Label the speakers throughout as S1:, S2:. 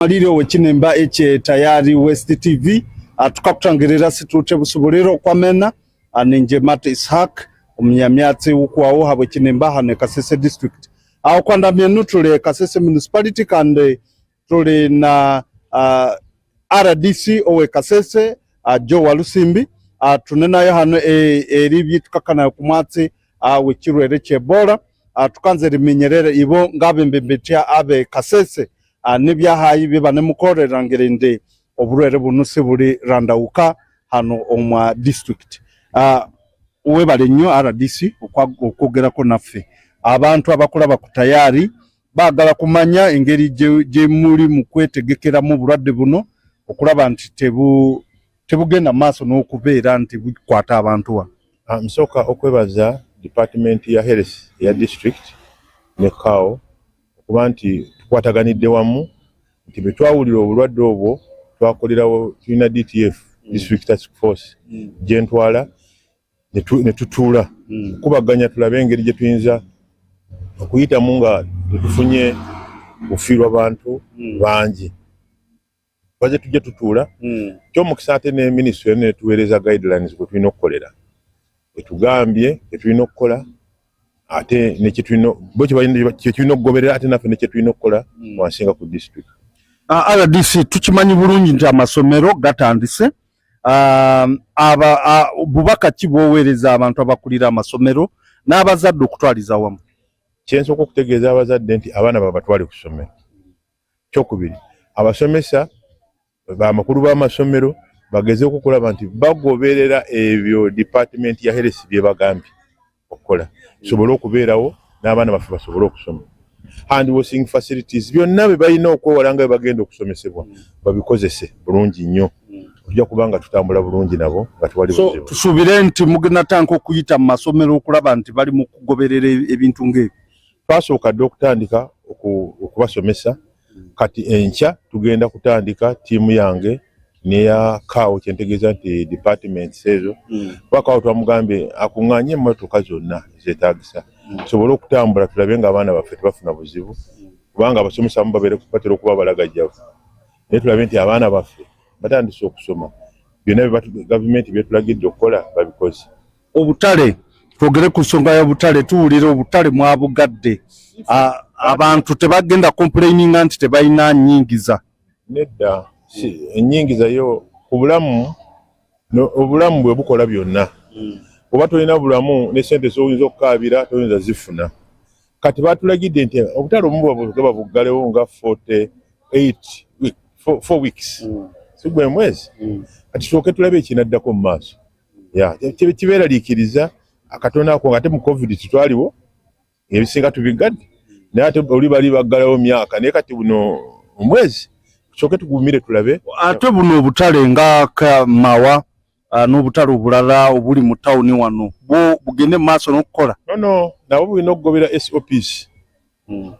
S1: Malire wechinemba eche Tayari West TV, tukakutangirira situte busuburiro kwamena. Ninje Mat Ishaq omunyamyatsi ukwawo habwe chinemba hane Kasese district. Aho kwandamye tuli Kasese municipality kandi tuli na RDC owe Kasese, Joe Walusimbi. Tunenayo hano eri byitukakana ku mwatsi wekirwere ky'Ebola. Tukanze riminyerere ibo ngabembembetya abe Kasese nibyahayi biba nemukorera ngirinde obulwere buno sibuli randauka hano omwa district. Webale nnyo RDC okwogerako naffe. Abantu abakulaba ku Tayari baagala kumanya engeri gye muli mu kwetegekeramu obulwadde buno okulaba nti tebugenda maaso n'okubeera nti bukwata abantu wano.
S2: Nsooka okwebaza department ya health eya district ne CAO okuba nti tukwataganidde wamu, nti bwe twawulira obulwadde obwo twakolerawo, tulina DTF, District Task Force, gye ntwala ne tutuula kubaganya tulabe engeri gye tuyinza okuyitamu nga tetufunye kufiirwa bantu bangi. Twaze tujja tutuula, kyomukisa ate ne ministry netuweereza guidelines kwe tulina okukolera, etugambye tetulina okukola ate nekyetulina bo kyetulina okugoberera, ate naffe nekyetulina okukola wansi nga ku district.
S1: RDC, tukimanyi bulungi nti amasomero gatandise. Aba bubaka ki bw'oweereza abantu abakulira amasomero n'abazadde okutwaliza wamu?
S2: Kyensooka okutegeeza abazadde nti abaana babatwale ku ssomero. Kyokubiri, abasomesa, bamakulu b'amasomero bagezeeko okulaba nti bagoberera ebyo department ya health byebagambye okukola, tusobole okubeerawo n'abaana baffe basobole okusoma. Hand washing facilities byonna bye balina okwewala nga bwe bagenda okusomesebwa babikozese bulungi nnyo. Tujja kuba nga tutambula bulungi nabo nga tewali
S1: So
S2: buzibu.
S1: Tusuubire nti mugenda tanka okuyita mu masomero okulaba nti bali mu kugoberera ebintu ng'ebyo?
S2: Twasooka dde okutandika okubasomesa. Kati enkya tugenda kutandika ttiimu yange neya CAO, kyentegeeza nti departments ezo, kuba CAO twamugambye akuŋŋaanye emmotoka zonna ezeetaagisa tusobole okutambula tulabe nga abaana baffe tebafuna buzibu, kubanga abasomesa abamu batera okuba balagajjavu, naye tulabe nti abaana baffe batandise okusoma, byonna gavumenti byetulagidde okukola babikoze.
S1: Obutale, twogere ku nsonga y'obutale. Tuwulira obutale mwabugadde. Abantu tebagenda complaininga nti tebalina nnyingiza?
S2: Nedda, si ennyingiza yo ku bulamu obulamu bwe bukola byonna. Oba tolina bulamu, ne sente zoyinza okukaabira toyinza zifuna. Kati batulagidde nti obutale obumu bwaba buggalewo nga 48 week, 4 weeks, si gwe mwezi. Kati tusooke tulabe ekinaddako mu maaso. Ya, kibeeraliikiriza akatono ako, nga ate mu COVID tetwaliwo, ebisinga tubigadde, naye ate oli bali baggalawo myaka, naye kati buno omwezi tusooke tugumire tulabe.
S1: Ate buno obutale nga Kamawa n'obutale obulala obuli mu tawuni wano, bwo bugende mu maaso n'okukola?
S2: No, nabo bulina okugobera SOPs,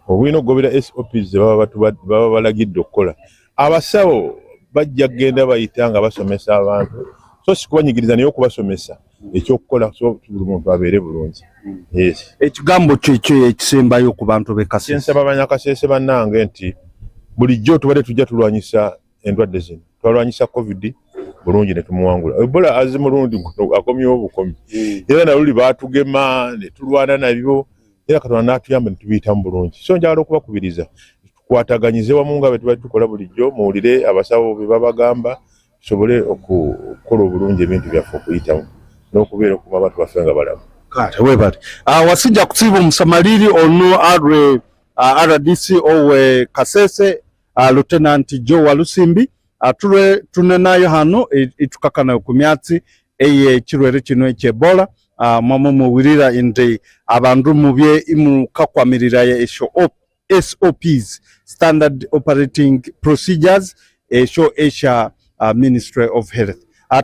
S2: obulina okugobera SOPs ze baba balagidde okukola. Abasawo bajja kugenda bayita nga basomesa abantu, so si kubanyigiriza naye okubasomesa ekyokukola, so buli muntu abeere bulungi, yes.
S1: Ekigambo kyekyo ekisembayo ku bantu b'e Kasese?
S2: Kyensaba banyakasese bannange nti bulijjo tubadde tujja tulwanyisa endwadde zino. Twalwanyisa COVID bulungi ne tumuwangula. Ebola azi mulundi guno akomyewo bukomi, era naluli baatugema ne tulwana nabyo, era Katonda n'atuyamba ne tubiyitamu bulungi. So njagala okubakubiriza tukwataganyize wamu nga bwe tubadde tukola bulijjo, muwulire abasawo bye babagamba, tusobole okukola obulungi ebintu byaffe okuyitamu n'okubeera okuba abantu baffe nga balamu.
S1: Kale webale. Wasijja kusiiba omusamaliri ono alwe RDC owe Kasese, Lieutenant Joe Walusimbi. Tulwe tunenayo hano itukakana ku myatsi eye kirwere kino eky'Ebola. Mwamwe muwulira nti abandu mubye imukakwamirira esho SOPs, Standard Operating Procedures, esho esha Ministry of Health.